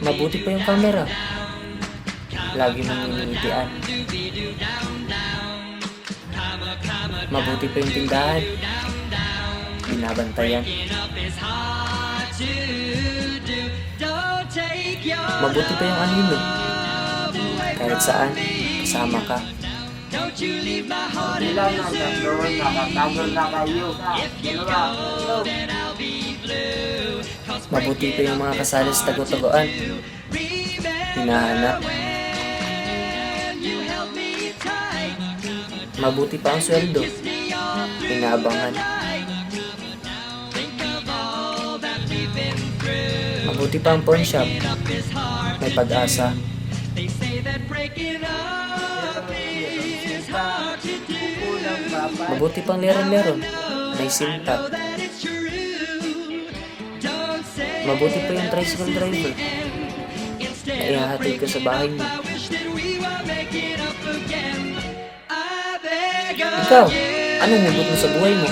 Mabuti pa yung camera. Lagi mong iningitian. Mabuti pa yung tindahan. Binabantayan. Mabuti pa yung anino. Kahit saan, kasama ka. Bilang ng tatlo, nakatago na kayo. Dalawa, tatlo. Mabuti pa yung mga kasali sa tago-taguan. Hinahanap. Mabuti pa ang sweldo. Inaabangan. Mabuti pa ang pawn shop. May pag-asa. Kukulang babay. Mabuti pang leron-leron. May sinta. Mabuti pa yung tricycle driver na ihahatid ka sa bahay mo. Ikaw, anong hugot mo sa buhay mo?